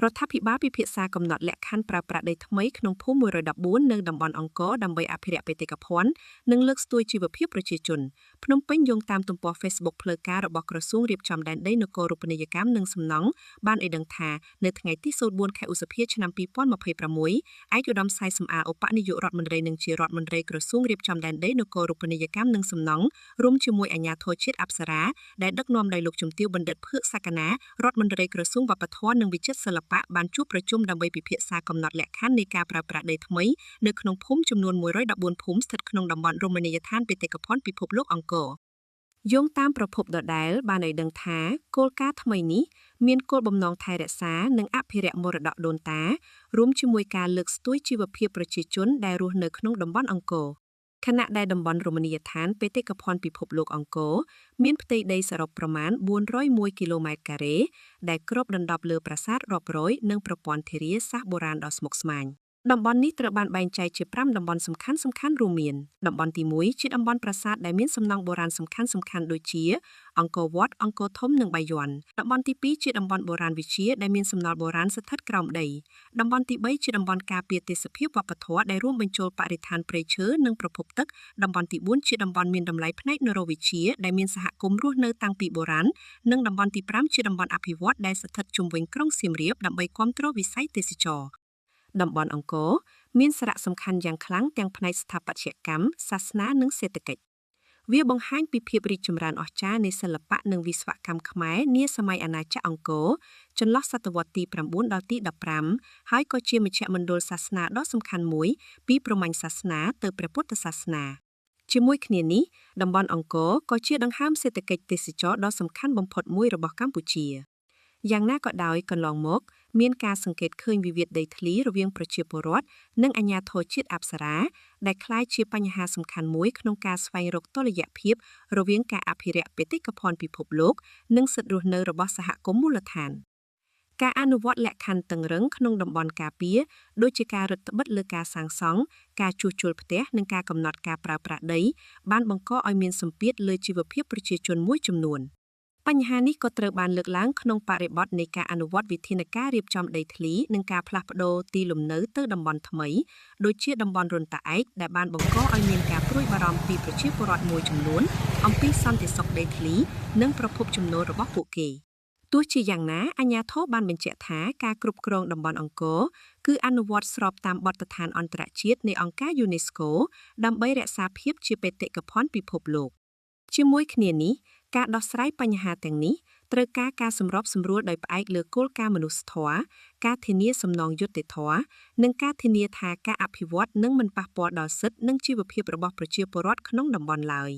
រដ្ឋាភិបាលពិភាក្សាកំណត់លក្ខខណ្ឌប្រើប្រាស់ដីថ្មីក្នុងភូមិ114នៅតំបន់អង្គរដើម្បីអភិរក្សបេតិកភណ្ឌនិងលើកស្ទួយជីវភាពប្រជាជនភ្នំពេញយោងតាមទំព័រ Facebook ផ្លូវការរបស់ក្រសួងរៀបចំដែនដីនគររូបនីយកម្មនិងសំណង់បានឲ្យដឹងថានៅថ្ងៃទី04ខែឧសភាឆ្នាំ2026ឯកឧត្តមសាយសំអាឧបនាយករដ្ឋមន្ត្រីនិងជារដ្ឋមន្ត្រីក្រសួងរៀបចំដែនដីនគររូបនីយកម្មនិងសំណង់រួមជាមួយអាជ្ញាធរជាតិអប្សរាដែលដឹកនាំដោយលោកជំទាវបណ្ឌិតភឿកសក្កណារដ្ឋមន្ត្រីក្រសួងវប្បធម៌និងវិចិត្រសិល្បៈបានជួបប្រជុំដើម្បីពិភាក្សាកំណត់លក្ខខណ្ឌនៃការប្រើប្រាស់ដីថ្មីនៅក្នុងភូមិចំនួន114ភូមិស្ថិតក្នុងតំបន់រមណីយដ្ឋានបេតិកភណ្ឌពិភពលោកអង្គរយោងតាមប្រភពដដែលបានឲ្យដឹងថាគោលការណ៍ថ្មីនេះមានគោលបំណងថែរក្សានិងអភិរក្សមរតកដូនតារួមជាមួយការលើកស្ទួយជីវភាពប្រជាជនដែលរស់នៅក្នុងតំបន់អង្គរខណៈដែលតំបន់រមណីយដ្ឋានបេតិកភណ្ឌពិភពលោកអង្គរមានផ្ទៃដីសរុបប្រមាណ401គីឡូម៉ែត្រការ៉េដែលគ្របដណ្ដប់លើប្រាសាទរាប់រយនិងប្រព័ន្ធធារាសាស្ត្របុរាណដ៏ស្មុគស្មាញតំបន់នេះត្រូវបានបែងចែកជា5តំបន់សំខាន់សំខាន់រួមមានតំបន់ទី1ជាតំបន់ប្រាសាទដែលមានសំណង់បុរាណសំខាន់សំខាន់ដូចជាអង្គរវត្តអង្គរធំនិងបាយ័នតំបន់ទី2ជាតំបន់បុរាណវិទ្យាដែលមានសំណល់បុរាណស្ថិតក្រោមដីតំបន់ទី3ជាតំបន់ការពារទេសភាពវប្បធម៌ដែលរួមបញ្ចូលបរិស្ថានព្រៃឈើនិងប្រភពទឹកតំបន់ទី4ជាតំបន់មានតម្លៃផ្នែកនរវិទ្យាដែលមានសហគមន៍រស់នៅតាំងពីបុរាណនិងតំបន់ទី5ជាតំបន់អភិវឌ្ឍដែលស្ថិតជុំវិញក្រុងសៀមរាបដើម្បីគាំទ្រវិស័យទេសចរណ៍តំបន់អង្គរមានសារៈសំខាន់យ៉ាងខ្លាំងទាំងផ្នែកស្ថាបត្យកម្មសាសនានិងសេដ្ឋកិច្ចវាបង្ហាញពីភាពរីកចម្រើនអស្ចារ្យនៃសិល្បៈនិងវិស្វកម្មខ្មែរនាសម័យអាណាចក្រអង្គរចន្លោះសតវត្សទី9ដល់ទី15ហើយក៏ជាមជ្ឈមណ្ឌលសាសនាដ៏សំខាន់មួយពីព្រហ្មញ្ញសាសនាទៅព្រះពុទ្ធសាសនាជាមួយគ្នានេះតំបន់អង្គរក៏ជាដង្ហើមសេដ្ឋកិច្ចទេសចរណ៍ដ៏សំខាន់បំផុតមួយរបស់កម្ពុជាយ៉ាងណាក៏ដោយកន្លងមកមានការសង្កេតឃើញវិវាទដីធ្លីរវាងប្រជាពលរដ្ឋនិងអាជ្ញាធរជាតិអប្សរាដែលក្លាយជាបញ្ហាសំខាន់មួយក្នុងការស្វែងរកតុល្យភាពរវាងការអភិរក្សបេតិកភណ្ឌពិភពលោកនិងសិទ្ធិរស់នៅរបស់សហគមន៍មូលដ្ឋានការអនុវត្តលក្ខខណ្ឌតឹងរឹងក្នុងតំបន់ការពារដូចជាការរឹតបន្តឹងលើការសាងសង់ការជួសជុលផ្ទះនិងការកំណត់ការប្រើប្រាស់ដីបានបង្កឲ្យមានសម្ពាធលើជីវភាពប្រជាជនមួយចំនួនបញ្ហានេះក៏ត្រូវបានលើកឡើងក្នុងបរិបទនៃការអនុវត្តវិធានការរៀបចំដីធ្លីនិងការផ្លាស់ប្ដូរទីលំនៅទៅតំបន់ថ្មីដូចជាតំបន់រុនតាឯកដែលបានបង្កឲ្យមានការព្រួយបារម្ភពីប្រជាពលរដ្ឋមួយចំនួនអំពីសន្តិសុខដីធ្លីនិងប្រភពចំណូលរបស់ពួកគេទោះជាយ៉ាងណាអាជ្ញាធរបានបញ្ជាក់ថាការគ្រប់គ្រងតំបន់អង្គរគឺអនុវត្តស្របតាមបទដ្ឋានអន្តរជាតិនៃអង្គការ UNESCO ដើម្បីរក្សាភាពជាបេតិកភណ្ឌពិភពលោកជាមួយគ្នានេះការដោះស្រាយបញ្ហាទាំងនេះត្រូវការការសម្របសម្រួលដោយផ្អែកលើគោលការណ៍មនុស្សធម៌ការធានាសំណងយុត្តិធម៌និងការធានាថាការអភិវឌ្ឍនឹងមិនប៉ះពាល់ដល់សិទ្ធិនិងជីវភាពរបស់ប្រជាពលរដ្ឋក្នុងតំបន់ឡើយ។